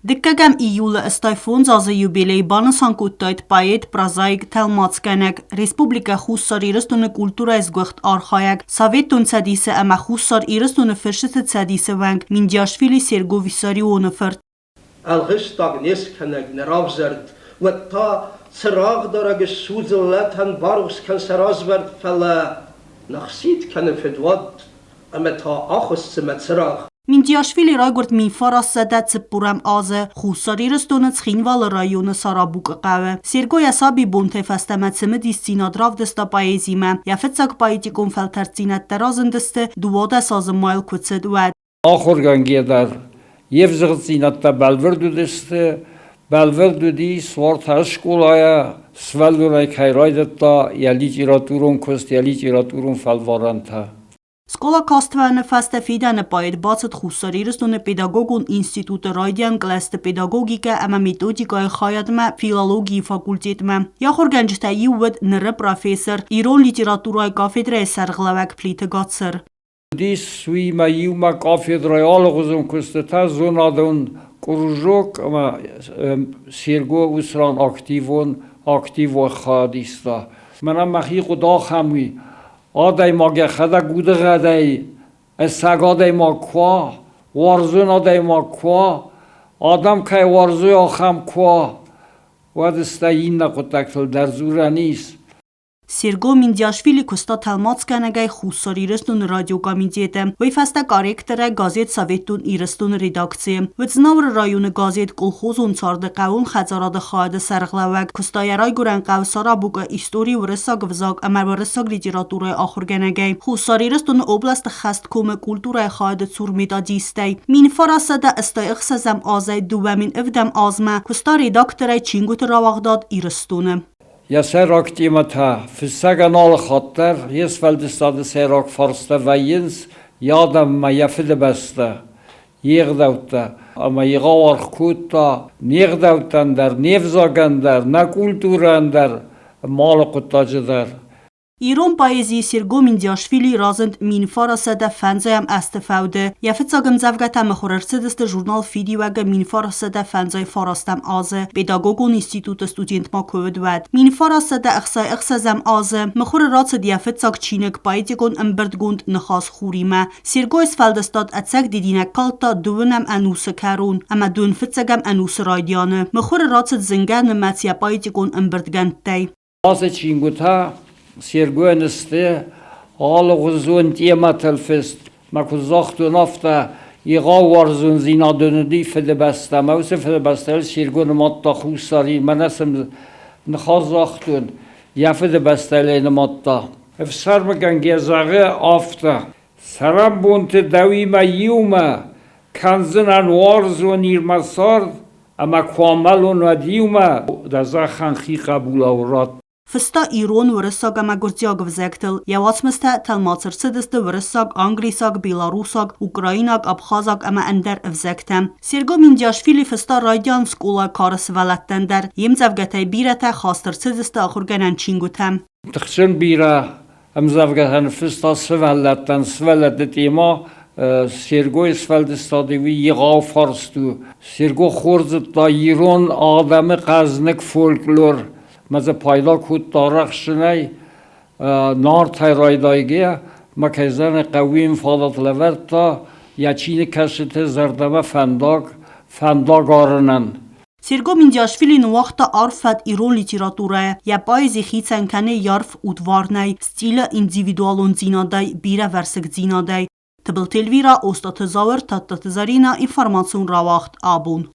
Дыккӕгӕм июлы 85 азы юбилей банысан кодтаид поэт, прозаик, тӕлмацгӕнӕг, Республикӕ Хуссар Ирыстоны культурӕйы сгуыхт архайӕг, Советон Цӕдисы ӕмӕ Хуссар Ирыстоны Фысджыты Цӕдисы уӕнг Миндиашвили Серго Виссарионы фырт. Ӕлгъыстаг не скӕнӕг нӕ равзӕрд, уӕд та цырагъдарӕг ссудзы лӕтӕн барухс кӕн сӕ развӕрд, фӕлӕ ныхсид кӕны фыдуад ӕмӕ та ахуыссы мӕ цырагъ. Миндиашвили райгуырд 1940 азы Хуссар Ирыстоны Цхинвалы районы Сарабукъы хъӕуы. Серго йӕ сабибонтӕй фӕстӕмӕ цымыдисдзинад равдыста поэзимӕ. Йӕ фыццаг поэтикон фӕлтӕрддзинӕдтӕ разындысты, 12 азы майыл куы цыд, уӕд. Ахуыргӕнгӕ дӕр йе взыгъддзинӕдтӕ бӕлвырд уыдысты, бӕлвырд уыди, Суартӕ скъолайӕ сывӕллонӕй кӕй райдыдта йӕ литературон куыст, йӕ литературон фӕлварӕнтӕ. Скъола каст фӕуыны фӕстӕ фидӕны поэт бацыд Хуссар Ирыстоны педагогон институты райдиан кълӕсты педагогикӕ ӕмӕ методикӕйы хайадмӕ филологийы факультетмӕ. Йӕ ахуыргӕнджытӕй иу уыд ныры профессор, ирон литературӕйы кафедрӕйы сӕргълӕууӕг Плиты Гацыр. Уыдис уыимӕ иумӕ кафедрӕйы алыгъуызон куыстытӕ, зонадон кружок ӕмӕ Серго уыцы ран активон, активон хайад иста. Мӕнӕн мӕхи хъуыды ахӕм уый, адӕймаг йӕхӕдӕг удыгъӕдӕй ӕцӕг адӕймаг куы уа, уарзон адӕймаг куы уа, адӕм кӕй уарзой, ахӕм куы уа, уӕд стӕй иннӕ хъуыддӕгтыл дӕр дзурӕн ис. Серго Миндиашвили куыста тӕлмацгӕнӕгӕй Хуссар Ирыстоны радиокомитеты, уый фӕстӕ корректорӕй газет Советон Ирыстоны редакцийы. Уыд Знауыры районы газет Колхозон царды хъӕууон хӕдзарады хайады сӕргълӕууӕг, куыста йӕ райгуырӕн хъӕу Сарабукъы истори, уырыссаг ӕвзаг ӕмӕ уырыссаг литературӕйы ахуыргӕнӕгӕй, Хуссар Ирыстоны областы хӕсткомы культурӕйы хайады цур методистӕй. 1986 азӕй 2007 азмӕ куыста редакторӕй чингуыты рауагъдад Ирыстоны. Йӕ сӕйраг темӕтӕ фыссӕгӕн алы хатт дӕр йе сфӕлдыстады сӕйраг фарстӕ вӕййынц йӕ адӕммӕ, йӕ фыдыбӕстӕ, йе гъдӕуттӕ. Ӕмӕ егъау аргъ кодта не гъдӕуттӕн дӕр, не взагӕн дӕр, нӕ культурӕйӕн дӕр ӕмӕ алы хъуыддаджы дӕр. Ирон поэзийы Серго Миндиашвили разынд 1905 азты фӕуды. Йӕ фыццаг ӕмдзӕвгӕтӕ мыхуыр ӕрцыдысты журнал «Фидиуӕг-ы 1909 азы, педагогон институты студент ма куы уыд, уӕд. 1966 азы мыхуыры рацыд йӕ фыццаг чиныг поэтикон ӕмбырдгонд «Ныхас хуримӕ». Сергойы сфӕлдыстад ӕцӕг дидинӕг калдта дыууынӕм ӕнусы кӕрон ӕмӕ дыууын фыццӕгӕм ӕнусы райдианы. Мыхуыры рацыд зынгӕ нымӕц йӕ поэтикон ӕмбырдгӕндтӕй. Ацы чингуытӕ Сергойӕн сты алыгъуызон темӕтыл фыст. Мӕ куыд загътон, афтӕ егъау уарзондзинад ын уыди Фыдыбӕстӕмӕ. Уыцы Фыдыбӕстӕйыл Серго нымадта Хуссар Ир. Мӕнӕ сын ныхас загътон, йӕ Фыдыбӕстӕйыл ӕй нымадта. Ӕфсӕрмыгӕнгӕ зӕгъы афтӕ: Цӕрӕнбонты дӕуимӕ иумӕ кӕндзынӕн уарзон Ирмӕ цард, ӕмӕ куы амӕлон, уӕд иумӕ дӕ зӕххӕн хи хъӕбулау ратт. Фыста ирон, уырыссаг ӕмӕ гуырдзиаг ӕвзӕгтыл. Йӕ уацмыстӕ тӕлмац ӕрцыдысты уырыссаг, англисаг, белорусаг, украинаг, абхазаг ӕмӕ ӕндӕр ӕвзӕгтӕм. Серго Миндиашвили фыста райдиан скъолайы кары сывӕллӕттӕн дӕр. Йе мдзӕвгӕтӕй бирӕтӕ хаст ӕрцыдысты ахуыргӕнӕн чингуытӕм. Тыхджын бирӕ ӕмдзӕвгӕтӕ ныффыста сывӕллӕттӕн, сывӕллӕтты темӕ Сергойы сфӕлдыстады уый егъау фарст у. Серго хорз зыдта ирон адӕмы хъӕзныг фольклор, ӕмӕ дзы пайда кодта арӕхстджынӕй, Нартӕй райдайгӕйӕ ма кӕй зӕгъын хъӕуы, йын фадат лӕвӕрдта йӕ чиныгкӕсджыты зӕрдӕмӕ фӕндаг, фӕндаг арынӕн. Серго Миндиашвили ныууагъта арф фӕд ирон литературӕйы, йӕ поэзи хицӕн кӕны йӕ арф удварнӕй, стилы индивидуалондзинадӕй, бирӕвӕрсыгдзинадӕй. Тыбылты Эльвира, Остъаты Зауыр, Тадтаты Зӕринӕ, информацион рауагъд «Абон».